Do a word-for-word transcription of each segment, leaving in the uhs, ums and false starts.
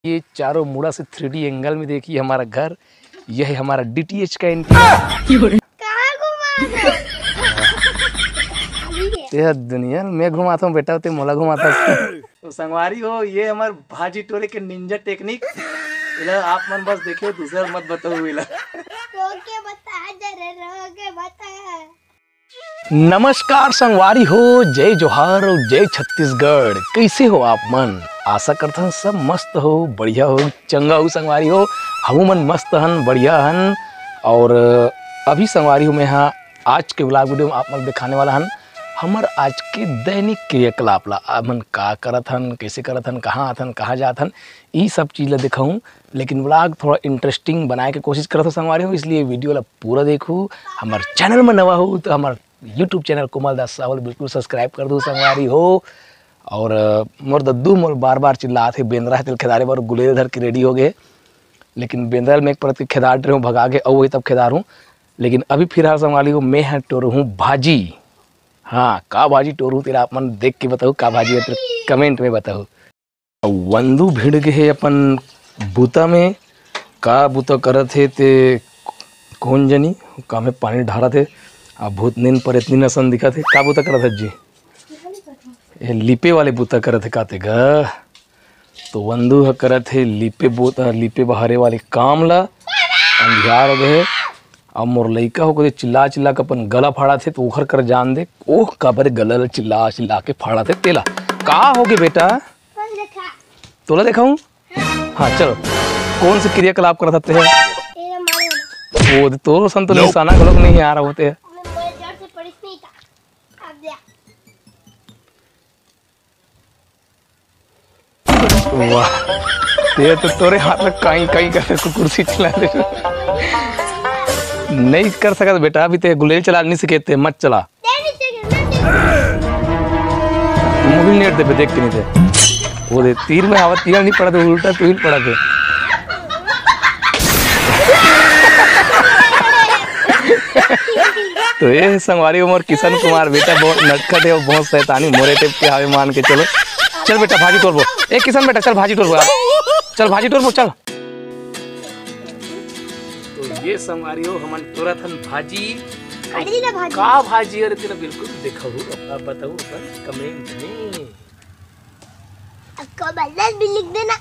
ये चारों मुड़ा से थ्री डी एंगल में देखिए हमारा घर। यह है हमारा डीटीएच का एंटीना। कहाँ घुमा दो? तेहा दुनिया में घुमाता हूँ बेटा, ते मोला घुमाता। तो संगवारी हो, ये हमर भाजी टोरे के निंजा टेक्निक। एला आप मन बस देखियो, दूसरा ल मत बताओ एला। रोके बता, जरा रोके बता। नमस्कार संगवारी हो, जय जोहार और जय छत्तीसगढ़। कैसे हो आप मन? आशा करथन सब मस्त हो, बढ़िया हो, चंगा हो संगवारी हो। हमू मन मस्त हन, बढ़िया हन। और अभी संगवारी हो, मैं हा आज के vlog video में आप मन दिखाने वाला हन हमर आज के दैनिक क्रियाकलाप ला। आप मन का करत हन, कैसे करत हन, कहाँ आथन, कहाँ जात हन, ई सब चीज ला दिखाऊं। लेकिन vlog थोड़ा interesting बनाए के कोशिश करत हो संगवारी हो, इसलिए video ला पूरा देखू। हमर channel में नवा हो तो हमर YouTube channel कोमल दास सावल बिल्कुल subscribe कर दो संगवारी हो। और अ, मोर दद्दू मोर बार बार चिल्लात हे, बेंदरा हे तेल खेदारे बर गुलेल धर के ready हो गए। लेकिन बेंदरा में एक परत के खेदार डरे हूँ, भगा के अउ वही तब खेदार हूँ। लेकिन अभी फिलहाल संगवारी हो, मैं ह टोरहूँ भाजी। हाँ, का भाजी टोरहूँ तेला आप मन देख के बताओ, का भाजी है तेला comment में बताओ। अउ वंदू भिड़ गे हे अपन बूता में, का बूता करत हे ते कोन जनी, का में पानी ढारत हे। आ भूत नींद पर इतनी नसन दिखत हे, का बूता करत हे जी? ए लिपे वाले बूता करत हे का ते गा? तो वंदू ह करत हे लिपे बूता, लिपे बहारे वाले काम ला। अंधियार हो गए हे। अब मोर लइका हो कदे चिल्ला चिल्ला के अपन गला फाड़त हे, तो ओखर कर जान दे, ओह काबर गला ला चिल्ला चिल्ला के फाड़त हे तेला। का हो गे बेटा? तोला देखाऊं? हाँ, चलो। कौन से क्रियाकलाप करत हते हैं? वो तो संत निशाना गलत नहीं आ रहा होते हैं। वाह, ये तो तोरे हाथ में काई काई करके कुर्सी चला दे। नहीं कर सकत बेटा, अभी ते गुलेल चला नहीं सीखे ते, मत चला। मुंह नेट देबे, देख के नहीं दे। वो दे, तीर में हवा, तीर नहीं पड़ा थे, उल्टा तीर पड़ा थे। तो ये संगवारी उमर किशन कुमार बेटा बहुत नटखट है, बहुत शैतानी मोरे टाइप के हावे मान के चलो। चल बेटा भाजी तोड़बो। ए किशन बेटा चल भाजी तोड़बो यार। चल भाजी तोड़बो चल। तो ये संगवारी हो हमन तोरत हन भाजी। खड़ी ना भाजी। का भाजी? अरे तेला बिल्कुल देखहू, अब बताऊ अपन comment में। अब comment में भी लिख देना।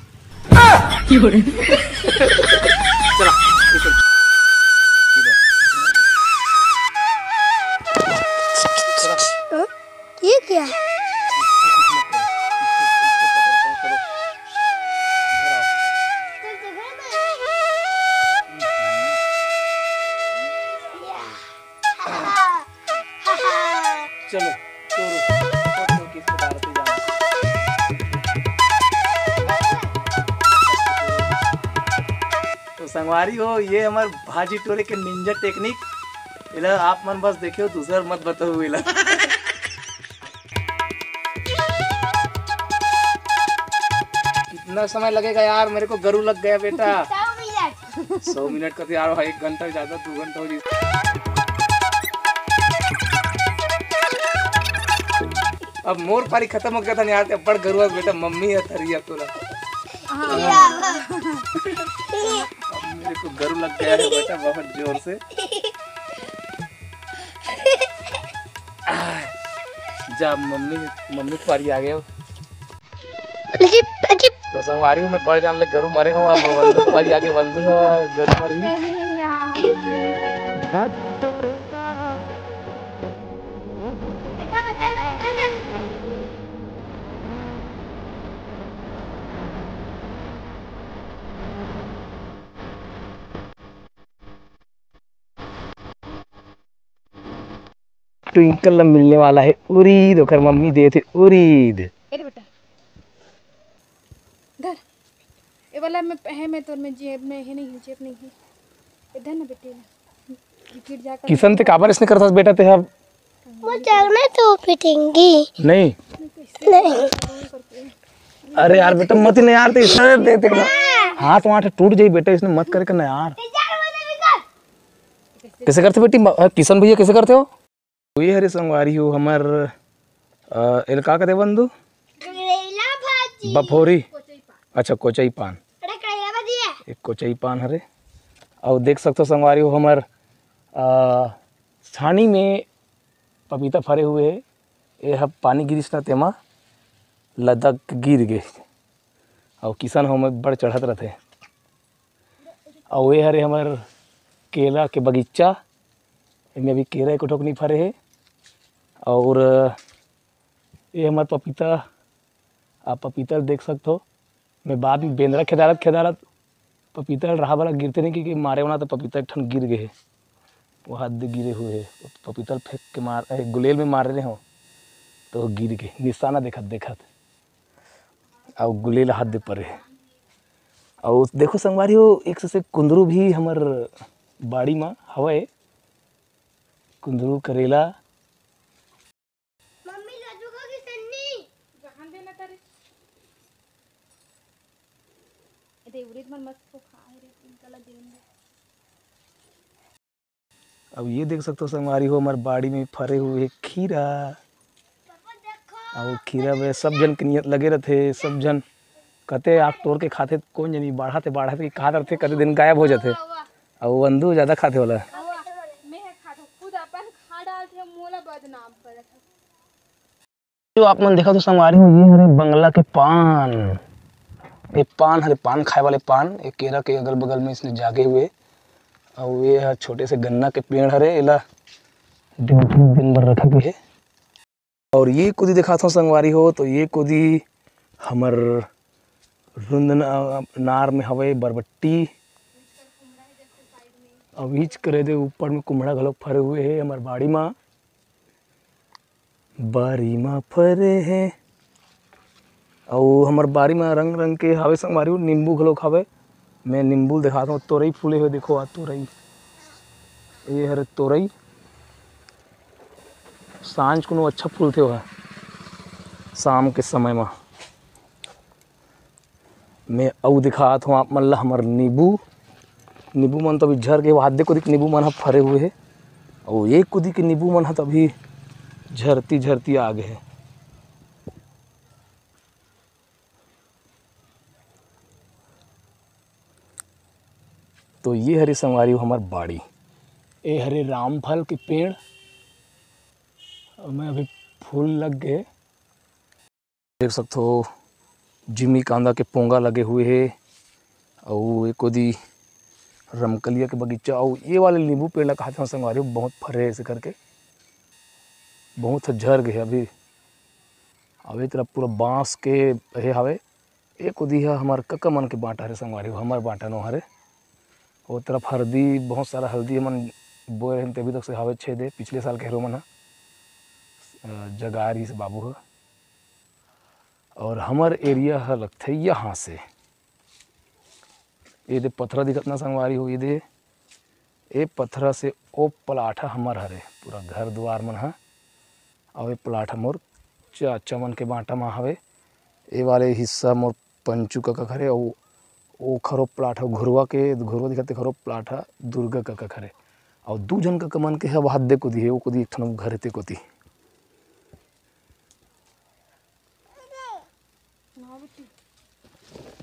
चला, ये सब। हाँ? ये क्या है? चलो, तोड़ो, तोड़ो, किसको डालते जाओ। तो संगवारी हो, ये हमर भाजी टोरे के निंजा टेक्निक। एला आप मन बस देखियो, दूसरा मत बताओ एला। कितना समय लगेगा यार, मेरे को गरू लग गया बेटा। सौ मिनट। सौ मिनट का तो यार, एक घंटा ज्यादा, दो घंटा हो गया। अब मोर पारी खत्म हो गया था यार, ते बड़ गरुआ बेटा, मम्मी है थरिया तोला। हाँ। अब मेरे को गरू लग गया है बेटा, बहुत जोर से। जा मम्मी, मम्मी पारी आ गया। अजीब, अजीब। तो संगवारी में बड़ जान ले गरू मरे हो, अब वंदू पारी आगे वंदू हो, गरू मरी। ट्विंकल ला मिलने वाला है उरीद, ओकर मम्मी दे थे उरीद। ए रे बेटा, धर। ए वाला में है, मैं तोर में जेब में है नहीं, जेब नहीं है। इधर ना बेटे, गिर जा कर। किशन ते काबर इसने करता बेटा ते अब? वो चलने तो पिटेंगी। नहीं। नहीं। अरे यार बेटा मत ही नहीं यार, ते इसने दे दे। हाथ वाथ टूट जाई बेटा, इसने मत करके ना यार। कैसे करते बेटी, म-, अ, किशन भैया कैसे करते हो? ये हरे संगवारी हो हमर, अ, एल का कहते बंधु? करेला भाजी। बफोरी। कोचई पान। अच्छा, कोचई पान। एक कोचई पान हरे। अउ देख सकथो संगवारी हो, हमर, अ, छानी में पपीता फरे हुए हे। ये ह पानी गिरिस न, तेमा लदक गिर गे। अउ किसन हो में बड़ चढ़त रथे। अउ ये हरे हमर केला के बगीचा, एमे अभी केला एको ठोक नहीं फरे हे। अउ ये हमर पपीता, आप पपीता ल देख सकथो। मैं बाद में बेंदरा खेदारत खेदारत पपीता ल रहा वाला गिरते नहीं, क्योंकि मारे वाला तो पपीता एक ठन गिर गए हे, वो हाथ दे गिरे हुए हे। पपीता ल फेंक के मार, ए, गुलेल में मार रहे हो तो वो गिर गए, निशाना देखत देखत, अउ गुलेल हाथ दे परे हे। अउ देखो संगवारी हो, एक से, से कुंदरू भी हमर बाड़ी मा हवय, कुंदरू करेला। मम्मी, लड्डू खाओगी सन्नी? जहाँ देना तारे। ए दे, उरीद मन मस्त खा है रे, इनका ला देन दे। अब ये देख सकथो संगवारी हो, हमर बाड़ी में फरे हुए हे खीरा। पापा, देखो। अउ खीरा में सब झन के नियत लगे रथे, सब झन कते आग तोड़ के खाथे, कोन जनी बाढ़त हे, बाढ़त हे, कहात रथे, कते दिन गायब हो जाथे। अउ वंदू ज्यादा खाथे वाला। मैं खाथो, खुद अपन खा डालथे, मोला बदनाम करत हे। जो आप मन देखत हो संगवारी हो, ये हरे बंगला के पान। ये पान हरे, पान खाए वाले पान, ये केरा के अगल बगल में इसने जागे हुए। अउ ये ह छोटे से गन्ना के पेड़ हरे, एला दो तीन दिन बर रखे हुए हे। अउ ये कोती देखात हो संगवारी हो, तो ये कोती हमर रुंद न-, नार में हवे बरबट्टी। अउ इच करे दे ऊपर में कुम्हड़ा घलोक फरे हुए हे हमर बाड़ी मा। बारी म फरे हे। अउ हमर बारी म रंग-रंग के हावे संगवारी हो, नींबू घलोक हावे। मैं नींबू ल देखात हव, तोरई फूले हे, देखो आ तोरई, ये हरे तोरई। सांझ कुनो अच्छा फूलथे ओहा, शाम के समय म। मैं अउ दिखात हूँ आप मन ला हमर नींबू। नींबू मन तो अभी झर के, वो हाथ देखो, देख, नींबू मन ह फरे हुए हे। अउ ये कोती के नींबू मन ह तो अभी झरती झरती आ गे हे। तो ये हरे संगवारी हो हमर बाड़ी, ये हरे रामफल के पेड़, ओमे अभी फूल लग गे। देख सकथो, जिमी कांदा के पोंगा लगे हुए हे, अउ ए कोती रमकलिया के बगीचा, अउ ये वाले नींबू पेड़ ला कहाथे संगवारी हो, बहुत फरे हे ऐसे करके, बहुत ह झर गे हे अभी। अउ ए तरफ पूरा बांस के हे हावे। ए कोती ह हमर कका मन के बांटा हरे संगवारी हो, हमर बांटा नो हरे। ओ तरफ हरदी, बहुत सारा हरदी हमन बोए रहेन, तभी तक से हावे छेदे, पिछले साल के हरे मन ह, अ, जगा रहिस बाबू ह। अउ हमर area ह लगथे यहाँ से, ये दे पथरा दिखत ना संगवारी हो, ये दे, ये पथरा से ओ प्लाट ह हमर हरे, पूरा घर दुआर मन ह। अउ ये प्लाट ह मोर चाचा मन के बांटा म हवे। ये वाले हिस्सा मोर पंचू कका के हरे, अउ ओखरो प्लाट ह घुरवा के, घुरवा दिखत तेखरो प्लाट ह दुर्गा कका के हरे। अउ दू झन कका मन के ह वहाद दे कोती हे, ओ कोती एक ठन घर हे ते कोती।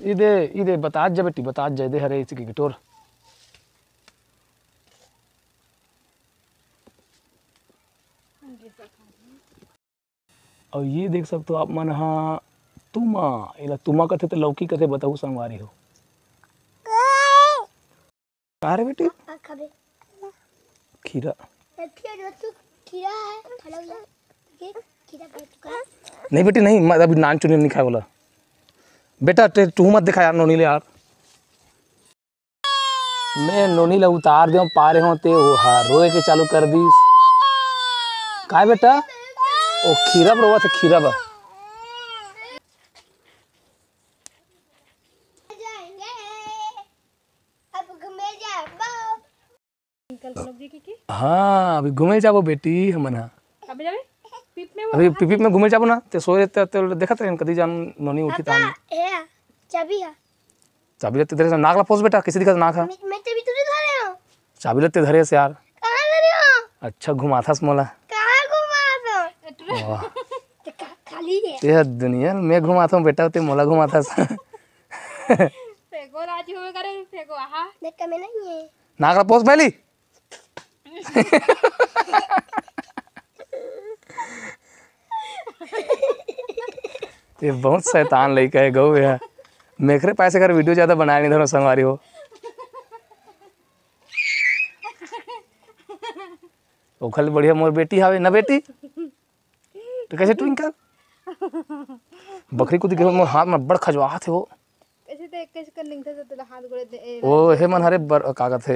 इदे, इदे, बतात जा बेटी, बतात जा, इदे हरे इसी के टोर। अउ ये देख सकथो आप मन ह तुमा, एला तुमा कथे त लौकी कथे, बताहू संगवारी हो। का रे बेटी? आ, खाबे। खीरा। खीरा जो तू खीरा है, खा लो ले। ठीक, खीरा खा चुका है। नहीं बेटी, नहीं, मैं अभी नान चुनी नहीं खाए वाला। बेटा, ते तू मत दिखा यार नोनी ले यार। मैं नोनी ला उतार देव, पारे हों ते वो हा रोए के चालू कर दीस। काय बेटा? ओ खीरा रोवत हे, खीरा बा। अब घूमे जाबो। अंकल लोग जी की, की? हाँ, अभी घूमे जाबो बेटी, हमन हा। अबे जाबे? पिप में वो अभी हाथ पिपिप में घूमे जाबो ना, ते सोए ते, ते देखत रहे, कदी जान नोनी उठी पापा, तान। ए, चाबी है। चाबी लेते धरे से, नाक ला पोस बेटा, किसे दिखत नाक है? मैं, मैं चाबी तुझे धरे हूँ। चाबी लेते धरे से यार। कहाँ धरे हो? अच्छा घुमाथस मोला। कहाँ घुमात हो? वाह। ते का-, खाली है। ते ह दुनिया में घुमात हूँ बेटा, ते मोला घुमाथस। ते बोल, आज हुए करे फेंको, आहा। देख के मैं नहीं है। नाक ला पोंछ पहली। ये बहुत शैतान लइका है गौ है। मेखरे पैसे कर वीडियो ज्यादा बनाए नहीं धरो संगवारी हो। ओखल बढ़िया मोर बेटी हावे ना बेटी। तो कैसे ट्विंकल? बकरी कुदी के मोर हाथ में बड़ खजवाहत हे वो। कैसे तो एक कैसे कर निकल से तेला हाथ गोड़े दे ए, वो हे मन हरे बर, का कथे,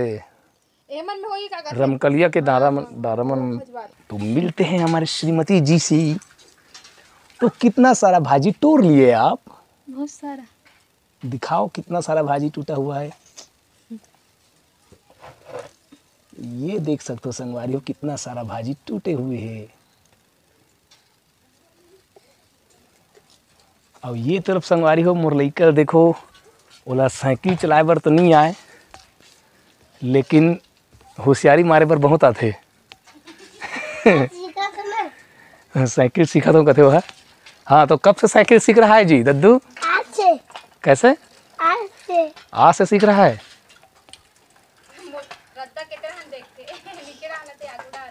ए मन में होई का करथे? रमकलिया के डारा मन, डारा मन। खजवार। तो मिलते हैं हमारे श्रीमती जी से। तो कितना सारा भाजी टूर लिए आप? बहुत सारा। दिखाओ कितना सारा भाजी टूटा हुआ है। ये देख सकते हो संगवारी हो, कितना सारा भाजी टूटे हुए है। और ये तरफ संगवारी हो, मोर लइका देखो, ओला साइकिल चलाए बर तो नहीं आए, लेकिन होशियारी मारे बर बहुत आथे। साइकिल सीखत हो कथे हो, हाँ। तो कब से साइकिल सीख रहा है जी दद्दू? आज से। कैसे? आज से। आज से सीख रहा है। रद्दा के तरह देखते नीचे रहना ते आगू डाल।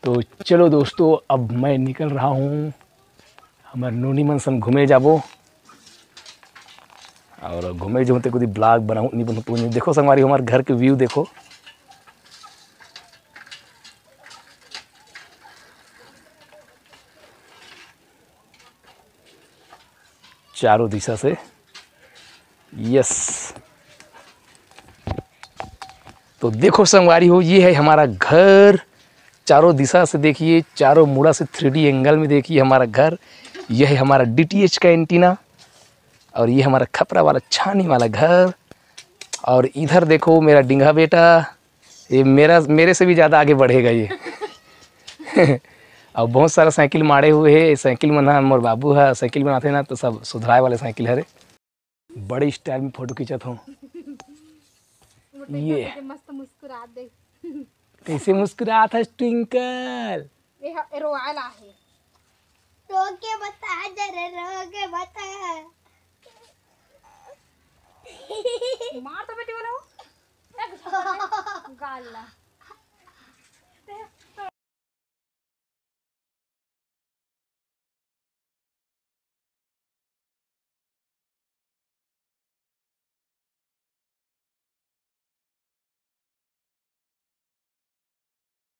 तो चलो दोस्तों, अब मैं निकल रहा हूँ, हमर नोनी मन संग घूमे जाबो। और घूमे जो ते कुछ ब्लॉग बनाऊँ नहीं बनाऊँ, देखो संगवारी, हमारे घर के व्यू देखो। चारों दिशा से, यस। तो देखो संगवारी हो, ये है हमारा घर। चारों दिशा से देखिए, चारों मुड़ा से थ्री डी एंगल में देखिए हमारा घर। यह है हमारा डीटीएच का एंटीना और ये हमारा खपरा वाला छानी वाला घर। और इधर देखो मेरा डिंगा बेटा, ये मेरा, मेरे से भी ज़्यादा आगे बढ़ेगा ये। और बहुत सारा साइकिल माड़े हुए है। साइकिल मन ह, मोर बाबू ह साइकिल बनाते ना, तो सब सुधराए वाले साइकिल हरे। बड़े स्टाइल में फोटो खींचत हूँ। ये। मस्त मुस्कुरात देख। कैसे मुस्कुरात है ट्विंकल? ये ह- ये रोआल आहे। रो के बता जरा, रो के बता। मार तो बेटी वाला हो। गाल ला।